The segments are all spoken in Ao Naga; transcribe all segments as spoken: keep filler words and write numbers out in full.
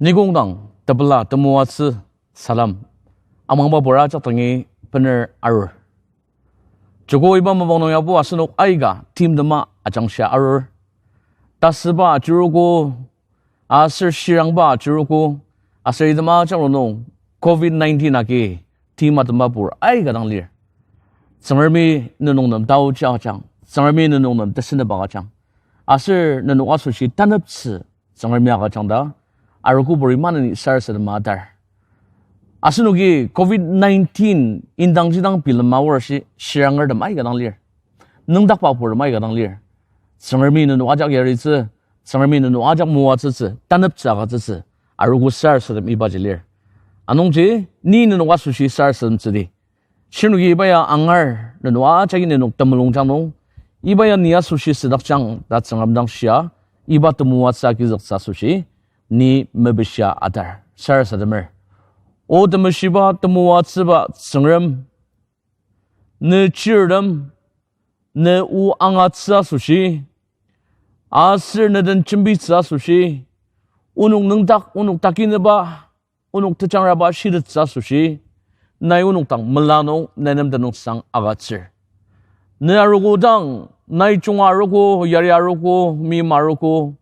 Nikong dang tepela temoatsü salem amangba pur ajak dangi bener arur. Joko iba mapang nung yabo asenok aika timtema ajangshia arur. Tasüba ajurugo, aser shirangba ajurugo, aser item ajak rongnung covid nineteen agi tim atema pur aika dang lir. Tsüngremi nenok nem taochi agüjang, Tsüngremi nenok nem tesenep agüjang. Aser nenok asoshi taneptsü Tsüngremi agüjang ta, arogo puri maneni sarasadema atar. Asenoki covid nineteen indangji dang bilema aor shi shirangertem aika dang lir. Nüngdakba purtem aika dang lir. Tsüngremi nenok ajak yaritsü, Tsüngremi nenok ajak moatsütsü, taneptsü agütsütsü, arogo sarasadem ibaji lir. Anungji, ni nenok asoshi sarasademtsüdi. Shirnoki iba ya angar nenok ajaki nenok temulungjang nung, iba ya ni asoshi südakjang ta Tsüngrem dang shia, iba temoatsü agizüktsü asoshi, ni mepishia atar, sarasademer. O temeshiba temoatsüba Tsüngrem, ne chirtem, ne o angatsü asoshi, aser ne den jembitsü asoshi, onok nüngdak, onok takineba, onok tejangraba shitettsü asoshi, nai onok dang mela nung nainem tenüngsang agütsür. Ne arogo dang, nai junga arogo, yari arogo, meima arogo,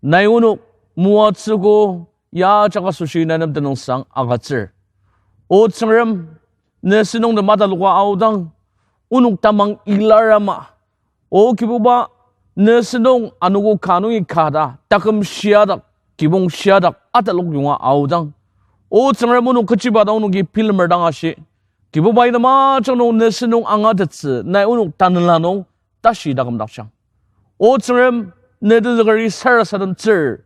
nai onok moatsüogo, ya ajak asoshi nainem tenüngsang agütsür. O Tsüngrem, ne sentong nem ataloka aodang, onok tamang ilar ama, O Kibuba, ne sentong anogo ka nungi ka ta, taküm shiadak, kibong shiadak, atalok yonga aodang, O Tsüngrem, onok kechiba dang onoki bilemer dang ashi. Kibuba, item ajak nung ne sentong angatettsü, nai onok tanela nung tashi takümdakjang. O Tsüngrem, ne tenzükeri sarasademtsür,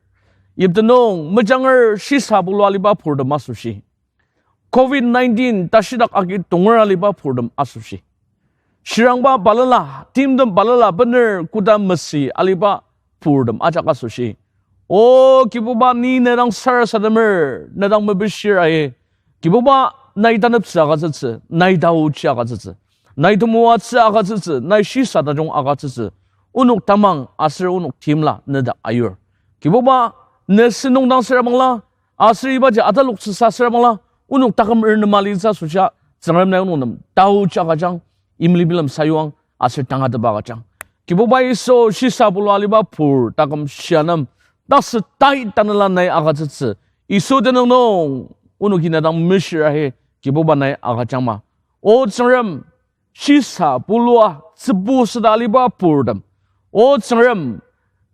yipte nung mejanger shisa bulua aliba purtem asoshi, covid nineteen tashidak agi tonger aliba purtem asoshi, shirangba balala, timtem balala bener koda mesü aliba purtem ajak asoshi, O Kibuba, ni ne dang sarasademer, ne dang mepishir ayi. Kibuba, nai taneptsü agütsütsü, nai taochi agütsütsü, nai temoatsü agütsütsü, nai shisa tajung agütsütsü, onok tamang aser onok timla ne dak ayur. Kibuba, ne sentong dang süra bangla, aser ibaji ataloktsüsa süra bangla, onok taküm ernem alitsü asoshia, Tsüngrem, nai onok nem taochi agüjang, imlibilem sayuang, aser tangatetba agüjang. Kibuba Yisu, shisa bulua aliba pur taküm shia nem, tasü tai tanela nai agütsütsü, Yisu tenüng nung, onoki ne dang mishir ahi, Kibuba, nai agüjangma. O Tsüngrem, shisa bulua tsübu süda aliba purtem, O Tsüngrem,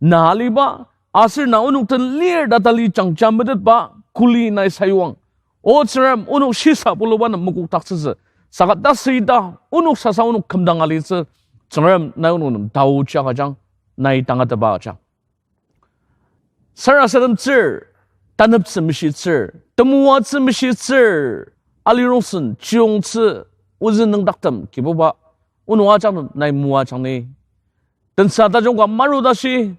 na aliba, aser na onok den lir ta tali jangja metetba kuli nai sayuang. O Tsüngrem, onok shisa buluba nem mokokdaktsütsü, saka tasü ita onok sasa onok kümdang alitsü, Tsüngrem, nai onok nem taochi agüjang, nai tangatetba agüjang. Sarasademtsür, taneptsü meshitsür, temoatsü meshitsür, alirongsen chiyongtsü, ozü nüngdaktem Kibuba, onok ajak nai moajang ni. Tensa tajung ka maru tashi,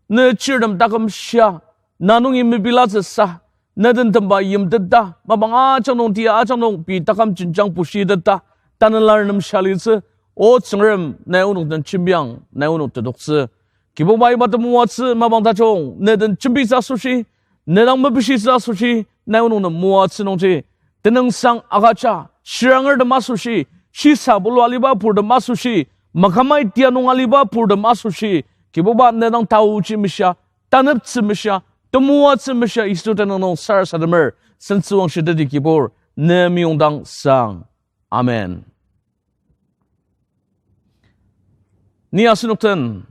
ne chirtem taküm shia, na nungi mepilatsüsa, ne den temba yimteta, mapang ajak nung tia ajak nung pei taküm jenjang bushiteta, tanela nem shia litsü, O Tsüngrem, nai onok den jembiang, nai onok tetoktsü. Kibuba, iba temoatsü mapang tajung, ne den jembitsü asoshi, ne dang mepishitsü asoshi, nai onok nem moatsü nungji, tenüngsang agüja, shirangertem asoshi, shisa bulua aliba purtem asoshi, makamai tia nung aliba purtem asoshi, Kibuba, ne dang taochi meshia, taneptsü meshia, temoatsü meshia, Yisu tenüng nung sarasademer, sentsüwangshi teti Kibur, ne meyongdang sang. Amen. Ni asenok den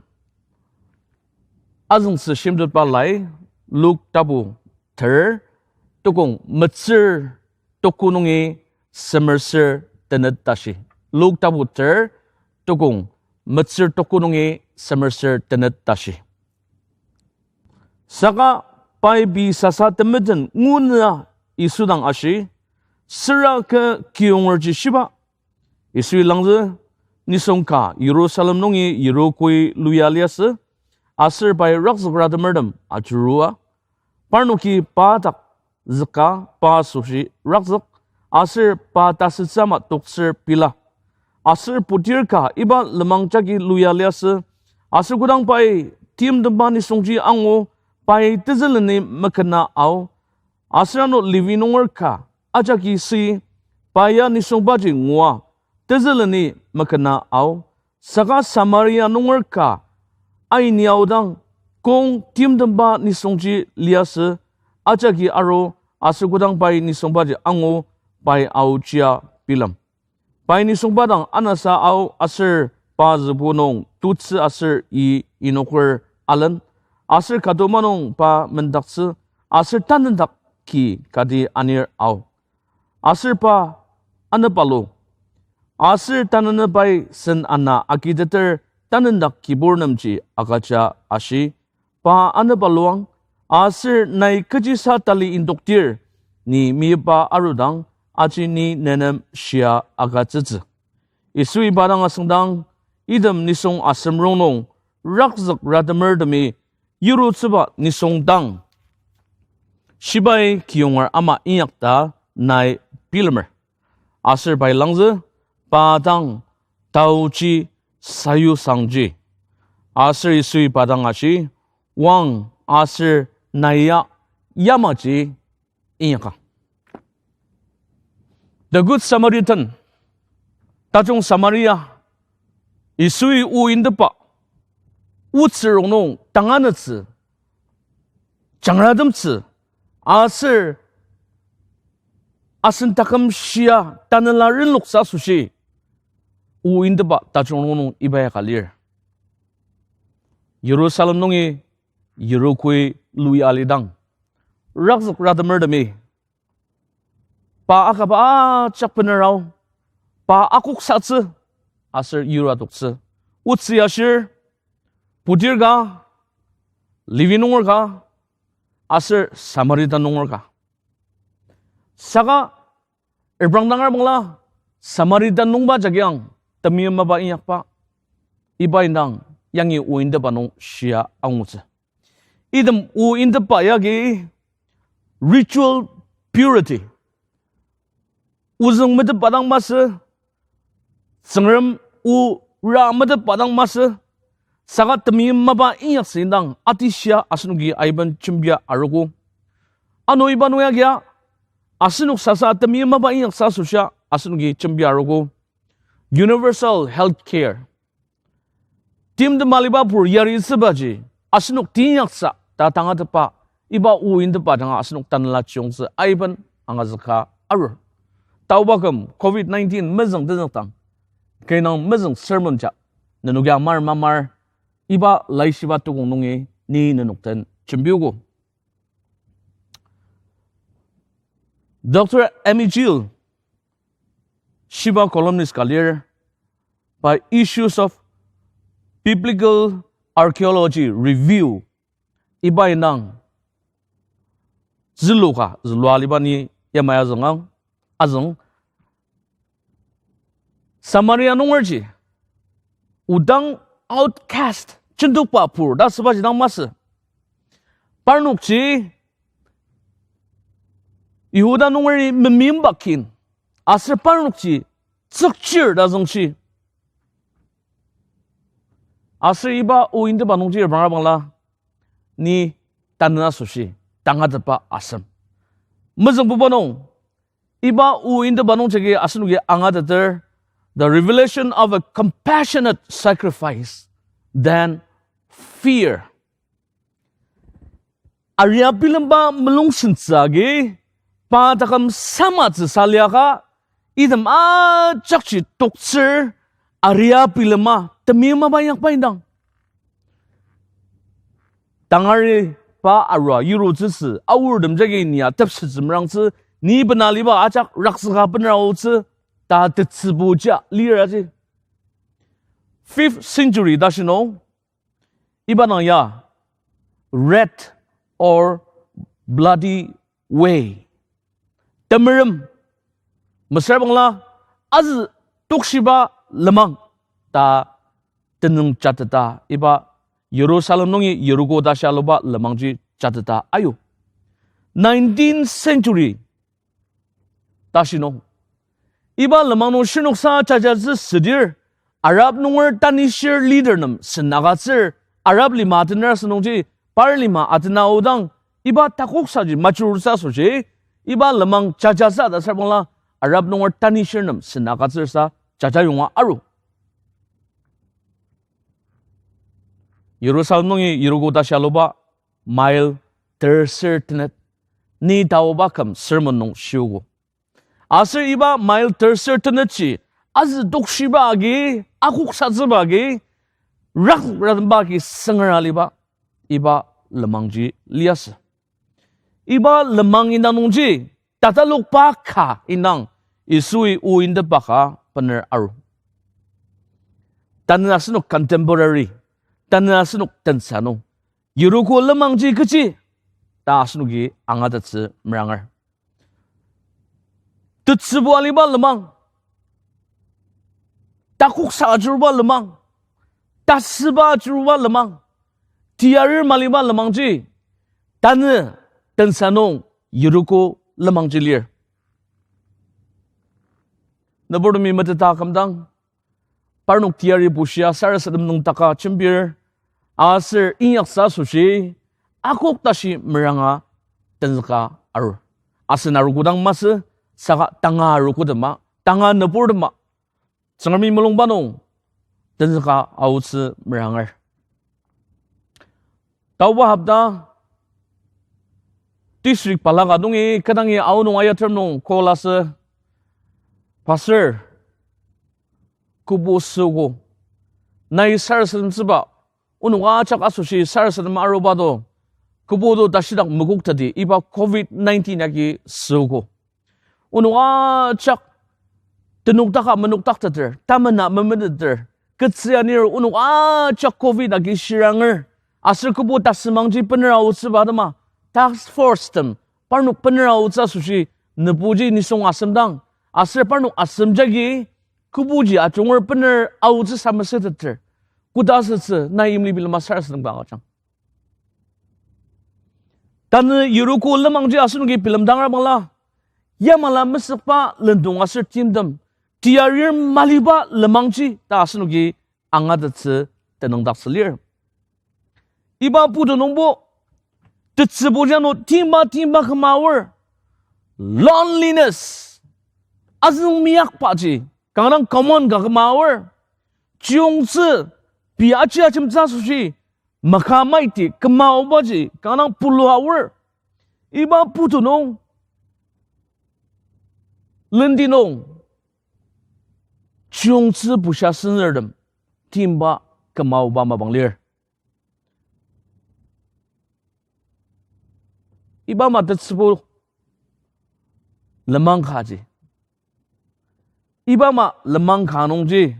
azüngtsü shimtetba lai, Luk tapu ter, tukong metsür tuku nungi semer ser tenet tashi. Luk tapu ter, tukong metsür tuku nungi semer ser tenet tashi. Saka pai pei sasa temeten ngunüa Yisu dang ashi, Süra kü kiyongerji shiba? Yisui langzü, Nisung ka Yirusalem nungi yirokoi luya liasü, aser pai rakzükratemertem ajurua. Parnoki pa dak züka pa asoshi rakzük, aser pa tasütsü ama toktsür pila. Aser putir ka iba lenmang jagi luya liasü, aser kodang pai timtemba nisungji angu, pai tezüleni mekena ao, Aser ano Levi nunger ka ajaki süi, pa ya nisungbaji ngua, tezüleni mekena ao, saka Samaria nunger ka aini aodang, kong timtemba nisungji liasü, ajaki aru, aser kodang pai nisungbaji angu, pai aochia bilem. Pai nisungba dang anasa ao aser pa zübu nung tutsü aser i inoker alen, aser katuma nung pa mendaktsü, aser tanendak ki kati anir ao. Aser pa anepalu, aser tanene pai sen ana agiteter tanendak kibur nemji agüja ashi, pa anepaluang, aser nai kechisa tali indoktir, ni meyipa arudang, aji ni nenem shia agütsütsü. Yisui pa dang asüngdang, item nisung asem rongnung, rakzük ratemertemi, yirutsüba nisung dang shibai kiyonger ama inyak ta nai bilemer. Aser pai langzü, pa dang taoji sayusangji. Aser Yisui pa dang ashi, wang aser nai ya yamaji inyakang. The Good Samaritan, tajung Samaria, Yisui o intepa, otsü rongnung tanganütsü, jangratemtsü, aser asen taküm shia tanela renloktsü asoshi, o intepa tajung rongnung iba ya ka lir. Jerusalem nungi Yerikoi lui alidang, rakzük ratemertemi pa akaba ajak bener ao, pa akoksatsü, aser yura toktsü. Otsü ashir, putir ka, Levi nunger ka, aser Samaritan nunger ka. Saka, reprangdang arbangla, Samaritan nungba jagiang, temeim mapa inyakba, iba indang yangi o intepa nung shia angutsü. Item o intepa yagi ritual purity. Ozüng metetba dang masü, Tsüngrem o ra metetba dang masü, saka temeim mapa inyaksü indang atishia asenoki aiben jembia arogo. Ano iba nung yagia, asenok sasa temeim mapa inyaksa asoshia asenoki jembia arogo. Universal health care. Timtem aliba pur yaritsübaji, asenok teinyaksa ta tangatetba, iba o intepa ajanga asenok tanela chiyongtsü aiben angazüka arur. Taoba küm covid nineteen mezüng tenzükdang, kü indang mezüng sermon ja, nenok ya mar mamar, iba laishiba tukong nungi ni nenok den jembiogo. Doctor Amy Gill, shiba columnist ka lir, pa Issues of Biblical Archaeology Review, iba indang zülu ka, zülua aliba ni yamai azüngang, azüng, Samaria nungerji, odang outcast, jendokba pur ta sübaji dang masü. Parnokji Yihuda nungeri memeimba kin, aser parnokji tsükchir ta züngshi. Aser iba o intepa nungji repranga bangla, ni tanü asoshi, tangatetba asem. Mezüngbuba nung, iba o intepa nungjagi asenoki angateter, the revelation of a compassionate sacrifice than fear. Aria bilemba melungsentsü agi, pa taküm samatsü sa liaka, item ajakji toktsür, aria bilema, temeim mapa inyakba indang. Tangari pa arua yurutsüsü, aortem jagi nia tepsettsü merangtsü, ni bena aliba ajak rakzüka benera aotsü, ta tetsübuja liraji. Fifth century tashi nung, iba nung ya, red or bloody way. Temerem, mesüra bangla, azü tokshiba lenmang ta tenüng jateta, iba Jerusalem nungi Yeriko tashi aluba lenmangji jateta ayu. Nineteenth century tashi nung, iba lenmang nung shinoksa jajatsü südir, Arab nunger tanishir leader nem sen agütsür, Arab lima atener asünungji, par lima atena aodang, Iba takoksaji majurutsü asoshi, iba lenmang jajatsü ta sür bangla, Arab nunger tanishir nem sen agütsür sa jaja yonga aru. Jerusalem nungi Yeriko tashi aluba mile terser tenet, ni taoba küm sermon nung shiogo. Aser iba mile terser tenetji, azü tokshiba agi, akoksatsüba agi, rak ratemba agi sünger aliba, iba lenmangji liasü. Iba lenmang indang nungji, tatalokba ka indang, Yisui o indepba ka bener aru. Tanü asenok contemporary, tanü asenok tensa nung, Yeriko lenmangji kechi, ta asenoki angatettsü meranger. Tetsübu aliba lenmang, takoksa ajuruba lenmang, tasüba ajuruba lenmang, tiarir maliba lenmangji, tanü tensa nung Yeriko lenmangji lir. Nüburtemi meteta kümdang, parnok tiari bushia sarasadem nüngdaka jembir, aser inyaktsü asoshi, akok tashi meranga tenzüka arur. Asen aru kodang masü, saka tanga aru kodema, tanga nüburtema, Tsüngremi mulungba nung tenzüka aotsü meranger. Taoba hopta district balaka nungi kü dangi aonung ayater nung call asü, Pastor, kübu süogo. Nai sarasademtsüba, onok ajak asoshi sarasadem aruba do, kübu do tashidak mekoktetdi iba covid nineteen agi süogo. Onok ajak tenokdaka menokdakteter, tamena memeteter, ketsü anir onok ajak covid agi shiranger, aser kübu tasümangji bener aotsüba atema, task force tem, parnok bener aotsü asoshi, nübuji nisung asemdang, aser parnok asem jagi, kübuji ajunger bener aotsü samesüteter, koda asütsü nai yimli bilema sarasademba agüjang. Tanü Yeriko lenmangji asenoki bilemdangra bangla, yamala mesükba lendong aser timtem, tiarir maliba lenmangji ta asenoki angatettsü tenüngdaktsü lir. Iba putu nungbo, tetsübu jano timba timba küma aor, loneliness, azüng meyakbaji, kanga dang common ka küma aor, chiyongtsü, pei aji ajemtsü asoshi, maka maiti küma aobaji, kanga dang pulu aor, iba putu nung, lendi nung, chiyongtsü bushia senzürtem, timba küma aoba mapang lir. Iba ama tetsübu lenmang kaji, iba ama lenmang ka nungji,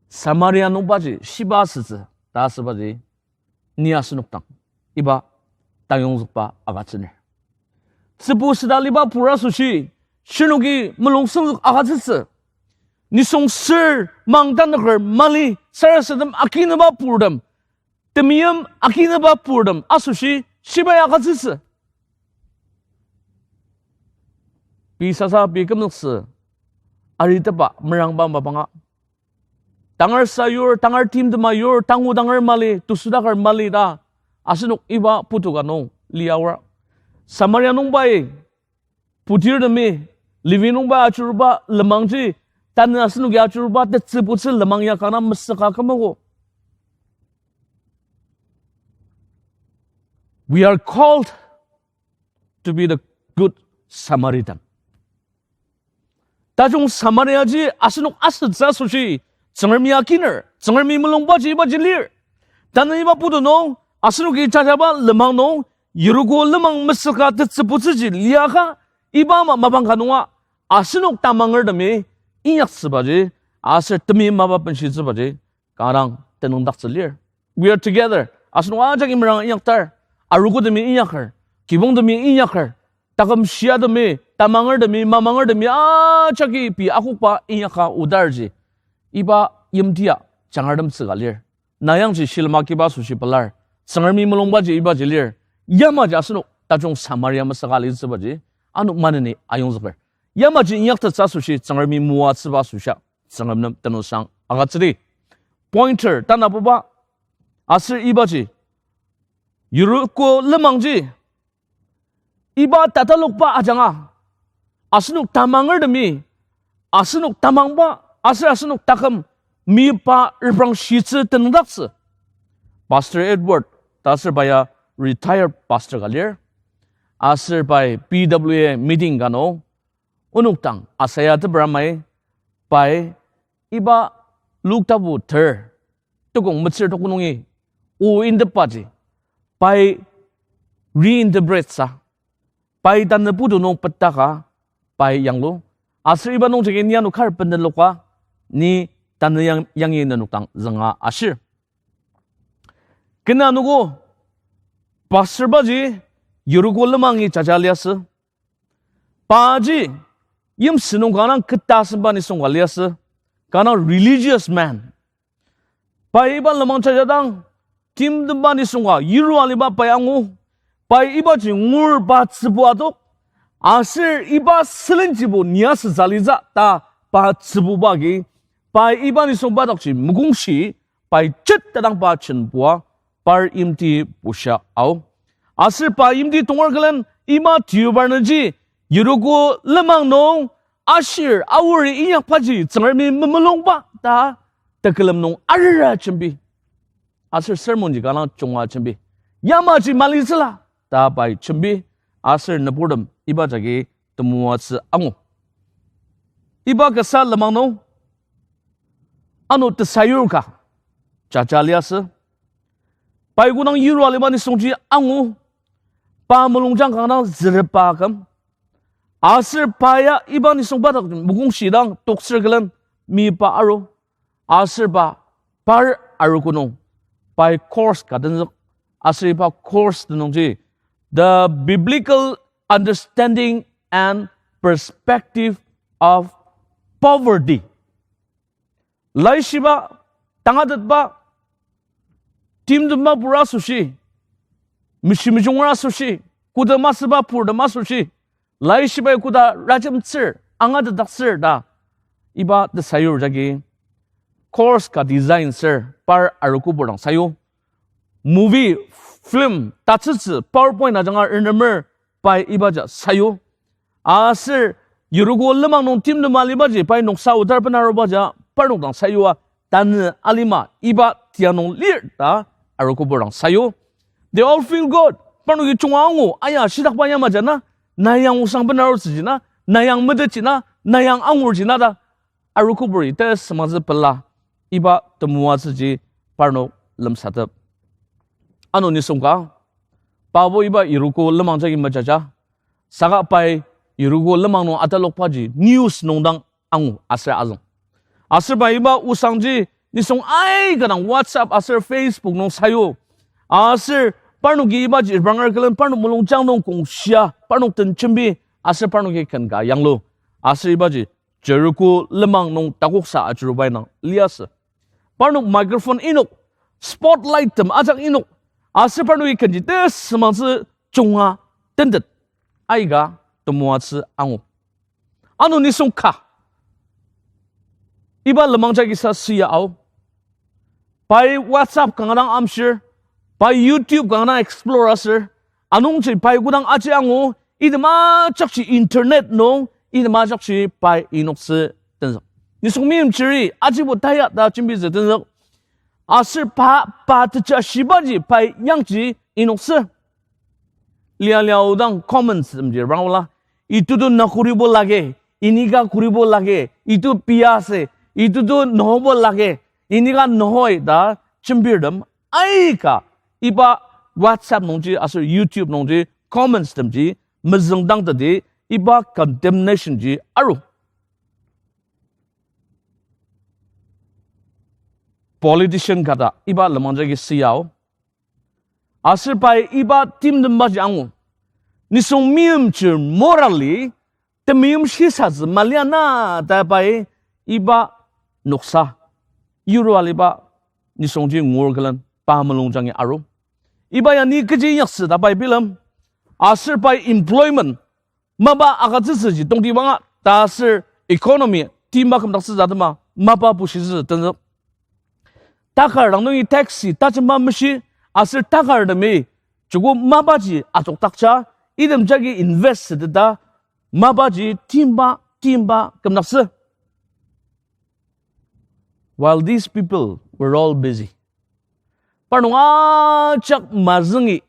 Samaria nungbaji shiba asütsü ta asübaji, ni asenok dang iba tayongzükba agütsüner. Tsübu süda aliba pur asoshi, shirnoki mulung süngzük agütsütsü. Nisung sür mang tanüker mali sarasadem akinüba purtem, temeim akinüba purtem asoshi shibai agütsütsü. Pei sasa pei kümzüktsü, aritepba merangba mapanga, tangar sayur, tangar timtema yur, tangu tangar mali, tesudaker mali ta asenok iba putu ka nung lia aor. Samaria nungbai putirtemi, Levi nungbai ajuruba lenmangji, tanü asenoki ajuruba tetsübutsü lenmang ya kanga mesüka kümogo. We are called to be the good Samaritan. Tajung Samariaji asenok asütsü asoshi, Tsüngremi akiner, Tsüngremi mulungbaji ibaji lir. Tanü iba putu nung, asenoki jajaba lenmang nung, Yeriko lenmang mesüka tetsübutsüji liaka, iba ama mapang ka nunga, asenok tamangertemi inyaktsübaji, aser temeim mapa benshitsübaji, kanga dang tenüngdaktsü lir. We are together. Asenok ajaki meranga inyaktar. Arogotemi inyaker, kibongtemi inyaker, taküm shiatemi, tamangertemi, mamangertemi ajaki pei akokba inyaka odarji, iba yimtia jangartem tsüka lir. Na yangji shilem akiba asoshi pelar. Tsüngremi mulungbaji ibaji lir. Yamaji asenok tajung Samaria mesüka alitsübaji, ano maneni ayongzüker. Yamaji inyaktettsü asoshi Tsüngremi moatsüba asoshia, Tsüngrem nem tenüngsang agütsüdi. Pointer tanabuba, aser ibaji Yeriko lenmangji, iba tatalokba ajanga, asenok tamangertemi, asenok tamangba, aser asenok taküm, meyipa reprangshitsü tenüngdaktsü. Pastor Edward, ta aser pa ya retired pastor ka lir. Aser pai P W A meeting ka nung, onok dang asaya tebramai, pai iba Luk tapu ter, tukong metsür tuko nungi, o indepbaji, pai reinterpret sa, pai tanü putu nung petaka, pai yanglu. Aser iba nungjagi ni ano kar bendenloka, ni tanü yang, yangi nenok dang zünga ashir. Kena anogo, pastor baji Yeriko lenmangi jaja liasü. Paji yimsü nung kanga keta asemba nisung ka liasü, kanga religious man. Pai iba lenmang jajadang, timtemba nisung ka, yiru aliba pai angu, pai ibaji ngur pa tsübu adok, aser iba sülenjibo ni asütsü litsü ta pa tsübuba agi, pai iba nisung pa dakji mokongshi, pai jet tadang pa jenbua, par yimti bushia ao. Aser pa yimti tonger külen iba tiubar nüji, Yeriko lenmang nung ashir aori inyakbaji Tsüngremi memulungba ta tekülem nung arera jembi. Aser sermonji kanga junga jembi. Yamaji malitsüla ta pai jembi. Aser nüburtem iba jagi temoatsü angu. Iba kasa lenmang nung ano tesayur ka jaja liasü. Pai kodang yiru aliba nisungji angu, pa mulungjang kanga zürepa aküm. Aser pa ya iba nisung pa dak mokongshidang toktsür külen meyipa aru. Aser pa par arogo nung pai course ka tenzük. Aser iba course tenüngji The Biblical Understanding and Perspective of Poverty. Laishiba, tangatetba, timtemba pur asoshi, meshi mejunger asoshi, koda masüba purtem asoshi, laishibai koda rajemtsür, angatetdaktsür ta, iba tesayur jagi course ka design asür par arogobur dang sayu. Movie, film, tatsütsü, PowerPoint ajanga ernemer pai ibaja sayu. Aser Yeriko lenmang nung timtem alibaji pai noksa otar benarubaja parnok dang sayua, tanü alima iba tia nung lir ta arogobur dang sayu. They all feel good. Parnoki junga angu, aya, shidakba yamaji na, na yang osang benarutsüji na, na yang metetji na, na yang angurji na ta arogoburi tesümangtsü pela iba temoatsüji parnok lemsatep. Ano nisung ka, pabo iba Yeriko lenmang jagi mejaja, saka pai Yeriko lenmang nung atalokbaji news nung dang angu aser azüng. Aser pai iba osangji nisung aika dang WhatsApp aser Facebook nung sayu. Aser parnoki ibaji repranger külen parnok mulungjang nung kongshia, parnok den jembi, aser parnoki ken ka yanglu. Aser ibaji Yeriko lenmang nung takoksa ajuruba indang liasü. Parnok microphone inok, spotlight tem ajak inok, aser parnoki kenji tesümangtsü junga tentet aika temoatsü angu. Ano nisung ka, iba lenmang jagi sa süa ao. Pai WhatsApp kanga dang amshir, pai YouTube kanga dang explore asür, anungji pai kodang aji angu, item ajakji internet nung item ajakji pai inoktsü tenzük. Nisung meimchiri ajibo taya ta jembitsü tenzük. Aser pa, pa teja shibaji pai yangji inoktsü. Lia lia odang comments temji rangla, "Itu tu na kuribo lage, inika kuribo lage, itu pia ase, itu tu nohobo lage, inika nohoi," ta jembirtem aika iba WhatsApp nungji aser YouTube nungji comments temji mezüngdang tadi iba condemnation ji aru. Politician kata iba lenmang jagi süa ao. Aser pai iba timtembaji angu. Nisung meimchir morally temeim shisatsü maliana ta pai iba noksa yuru aliba nisungji ngur külen pa mulungjangi aru. Iba ya ni kechi inyaktsü ta pai bilem. Aser pai employment mapa agütsütsüji tongtibanga ta aser economy timba kümdaktsütsü atema mapa bushitsü tenzük. Takar dang nungi taxi tajemba meshi aser takartemi Joko mapaji atokdakja, item jagi invest süteta, mapaji timba, timba kümdaktsü. While these people were all busy. Parnok ajak mazüngi,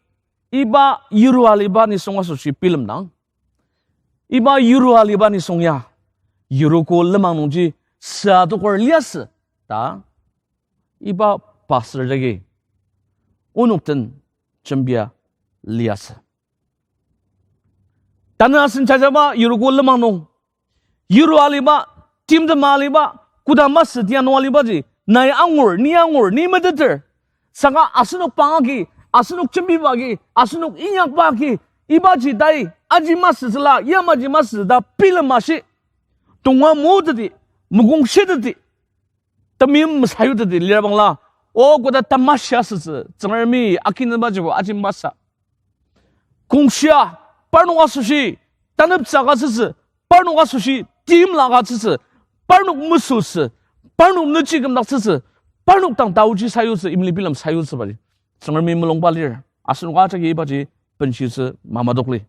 iba yirua aliba nisung asoshi bilemdang. Iba yirua aliba nisung ya, Yeriko lenmang nungji süa toker liasü ta, iba pastor jagi onok den jembia liasü. Tanü asen jajaba Yeriko lenmang nung, yirua aliba, timtema aliba, koda masü tia nung alibaji, nai angur, ni angur, ni meteter. Saka asenok pangaki, asenok jembiba agi, asenok inyakba agi, ibaji tai, aji masütsüla, yamaji masü ta bilem ashi. Tonga moteti, mokong shiteti, temeim mesayuteti lirabangla, o koda tamashia asütsü, Tsüngremi akinübajibo aji masü. Kongshia, parnok asoshi, taneptsü agütsütsü, parnok asoshi, timla agütsütsü, parnok mesütsü, parnok nüji kümdaktsütsü, parnok dang taoji sayutsü, imli bilem sayutsübaji Tsüngremi mulungba lir, asenok ajaki ibaji benshitsü mamadokli.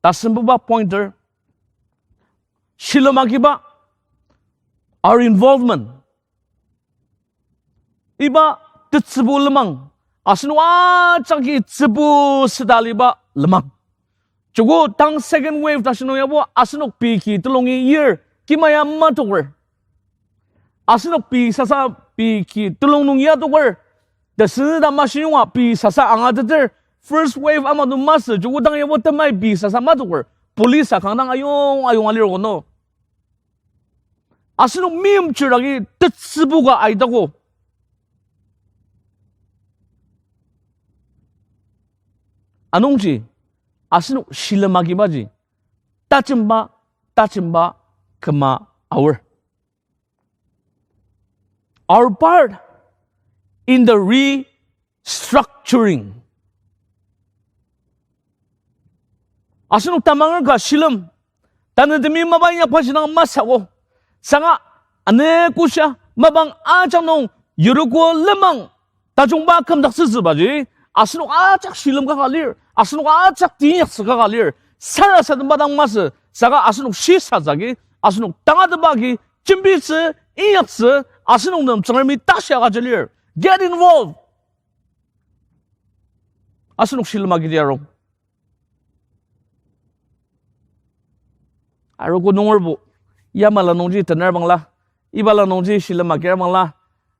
Tasembuba pointer, shilem agiba, our involvement. Iba tetsübu lenmang, asenok ajaki tsübu süda aliba lenmang. Joko tang second wave tashi nung yabo asenok pei ki telungi yir, kima ya matoker. Asenok pei sasa pei ki telung nung ya toker. Tesü ta mashiyonga pei sasa angateter. First wave ama nung masü, joko tang yabo temai pei sasa matoker. Police akang dang ayong ayong alir kono. Asenok meimchir agi tetsübu ka aitako. Anungji, asenok shilem agibaji tajemba, tajemba küma aor. Our part in the restructuring. Asenok tamanger ka shilem, tanü temi mapa inyakba jinang masü ako. Saka ane kosha mapang ajak nung Yeriko lenmang tajungba kümdaktsütsübaji, asenok ajak shilem kaka lir, asenok ajak teinyaktsü kaka lir, sarasademba dang masü, saka asenok shisatsü agi, asenok tangatetba agi, jembitsü, inyaktsü, asenok nem Tsüngremi tashi agüja lir. Get involved. Asenok shilem agidi arung. Arogo nungerbo, yamala nungji tener bangla, ibala nungji shilem agir bangla,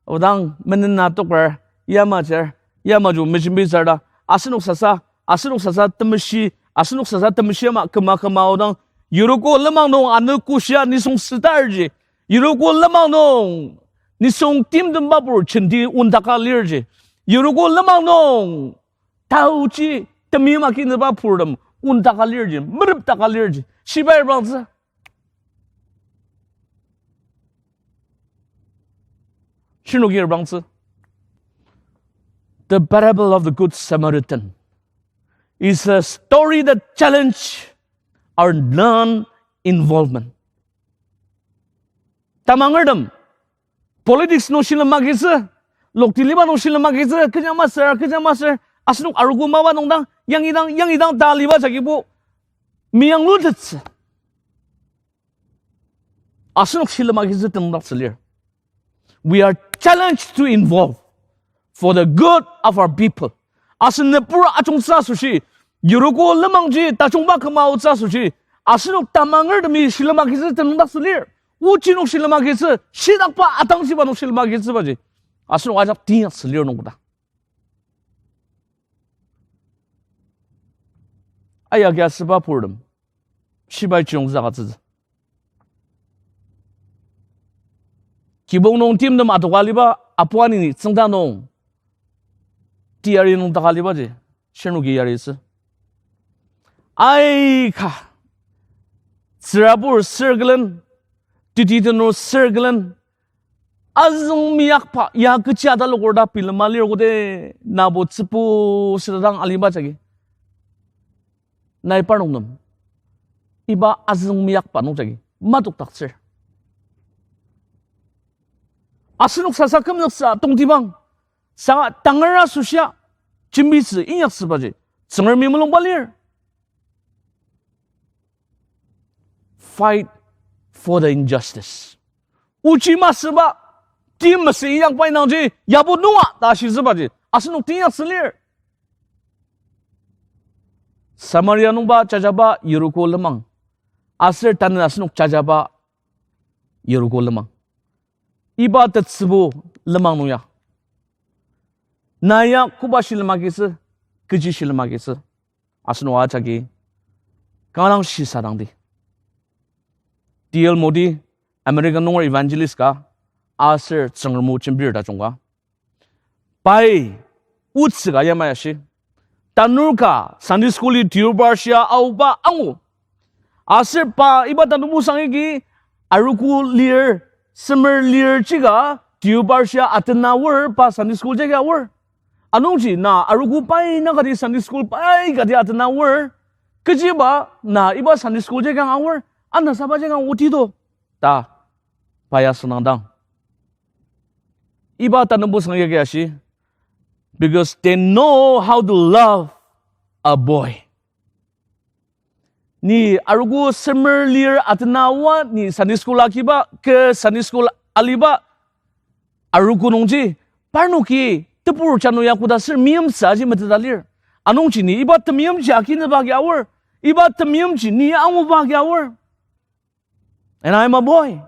odang menena tokar, yamajar, yamaju mejembitsür ta, asenok sasa, asenok sasa temeshi, asenok sasa temeshi ama küma küma odang, Yeriko lenmang nung ane koshia nisung sütarji, Yeriko lenmang nung nisung timtem bapur jenti ondaka lirji, Yeriko lenmang nung taoji temi makinüba purtem ondaka lirji, merepdaka lirji, shibai rangtsü. Shinoki rangtsü. The parable of the Good Samaritan is a story that challenge our non-involvement. Tamangertem politics nung shilem agitsü, lokti liba nung shilem agitsü, kecha masür, kecha masür, asenok arogo mapa nung dang, yangi dang, yangi dang ta liba jagibo meyanglutettsü. Asenok shilem agitsü tenüngdaktsü lir. We are challenged to involve for the good of our people. Asen nübur ajungtsü asoshi, Yeriko lenmangji tajungba küma aotsü asoshi, asenok tamangertemi shilem agitsü tenüngdaktsü lir. Ochi nung shilem agitsü, shidakba atangjiba nung shilem agitsübaji asenok ajak teinyaktsü lir nungkoda. Ayagi asüba purtem shibai chiyongtsü agütsütsü. Kibong nung timtem adoka aliba apu anini tsüngda nung teyari nung taka alibaji shirnoki yaritsü. Aika, tsürabur sür külen, teti tenur sür külen, azüng meyakba ya kechi ataloker ta bilema lir koda, nabo tsübu südang aliba jagi nai parnok nem iba azüng meyakba nungjagi matokdaktsür. Asenok sasa kümzüksa tongtibang, saka tangar asoshia jembitsü inyaktsübaji Tsüngremi mulungba lir. Fight for the injustice. Ochi masüba, timsü inyakba indangji, yabo nunga ta shitsübaji asenok teinyaktsü lir. Samaria nungba jajaba Yeriko lenmang. Aser tanü asenok jajaba Yeriko lenmang. Iba tetsübu lenmang nung ya, na ya koba shilem agitsü, kechi shilem agitsü, asenok ajaki kanga dang shisadangdi. D L Moody, America nunger evangelist ka, aser Tsüngrem o jembir tajung ka, pai otsü ka yamai ashi. Tanur ka Sunday school-i deobar shia aoba angu. Aser pa iba tanübo sangigi arogo lir, semer lir jika deobar shia atena aor pa Sunday school jagi aor. Anungji na arogo pai na kati Sunday school pai kati atena aor, kechiba na iba Sunday school jagi aor, anasaba jagi oti to, ta pa ya asüngdangdang. Iba tanübo sangigi ashi, because they know how to love a boy. Ni arogo semer lir atena aoa ni Sunday school akiba, kü Sunday school aliba arogo nungji, parnoki tebur jano ya koda ser meimtsü aji meteta lir. Anungji ni iba temeimji akinüba agi aor, iba temeimji ni anguba agi aor. And I'm a boy.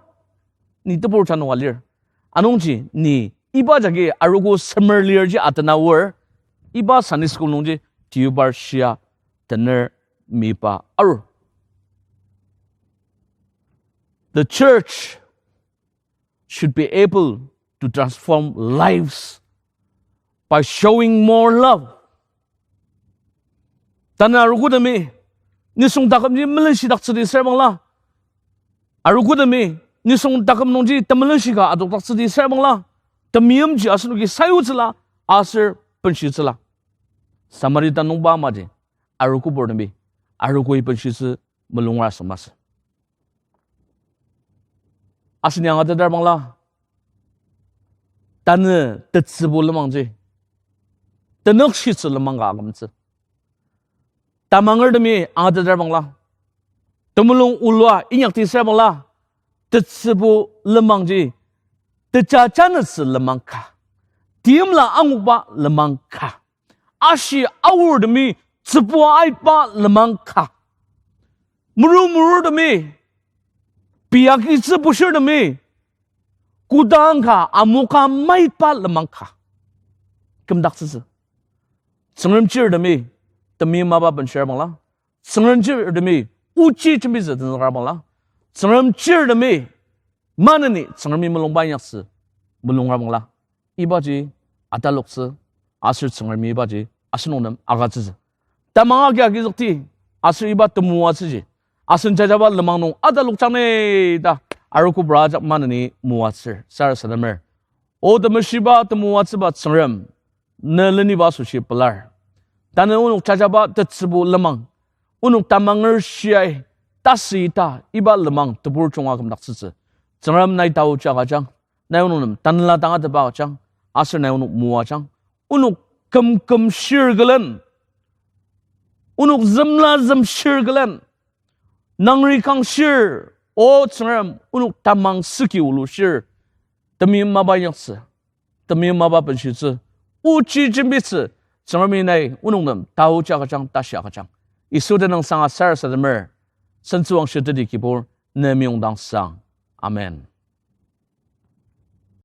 Ni tebur jano ka lir. Anungji ni iba jagi arogo semer lir ji atena aor, iba Sunday school nungji deobar shia tener miba arur. The church should be able to transform lives by showing more love. Tanü arogotemi nisung takümji melenshidaktsüdi süra bangla, arogotemi nisung taküm nungji temelenshi ka adokdaktsüdi süra bangla, temeimji asenoki sayutsüla aser benshitsüla. Samaritan nungba amaji arogoburtemi arogoi benshitsü mulungra asü masü. Aseni angateter bangla, tanü tetsübu lenmangji tenükshitsü lenmang ka akümtsü. Tamangertemi angateter bangla, temulung olua inyakti süra bangla, tetsübu lenmangji teja janütsü lenmang ka, timla anguba lenmang ka, ashi aortemi tsübua aitba lenmang ka, muru mururtemi, pei agitsü bushirtemi kodang ka amoka maitba lenmang ka kümdaktsütsü. Tsüngrem chirtemi temeim mapa benshira bangla, Tsüngrem chirtemi ochi jembitsü tenzüka bangla, Tsüngrem chirtemi maneni Tsüngremi mulungba inyaktsü mulungra bangla, ibaji ataloktsü, aser Tsüngremi ibaji asenok nem agütsütsü. Tamang agi agizükti, aser iba temoatsüji asen jajaba lenmang nung atalokjang ni ta arogobur ajak maneni moatsür sarasademer. O temeshiba temoatsüba Tsüngrem, ne leniba asoshi pelar. Tanü onok jajaba tetsübu lenmang, onok tamanger shiai tasü ita iba lenmang tebur junga kümdaktsütsü. Tsüngrem nai taochi agüjang, nai onok nem tanela tangatetba agüjang, aser nai onok moajang. Onok kümküm shir külen, onok zümla züm shir külen, nangri kang shir, O Tsüngrem, onok tamang süki ulu shir, temeim mapa inyaktsü, temeim mapa benshitsü, ochi jembitsü, Tsüngremi nai onok nem taochi agüjang, tashi agüjang. Yisu tenüng sanga sarasademer, sentsüwangshi teti Kibur, ne meyongdang sang. Amen.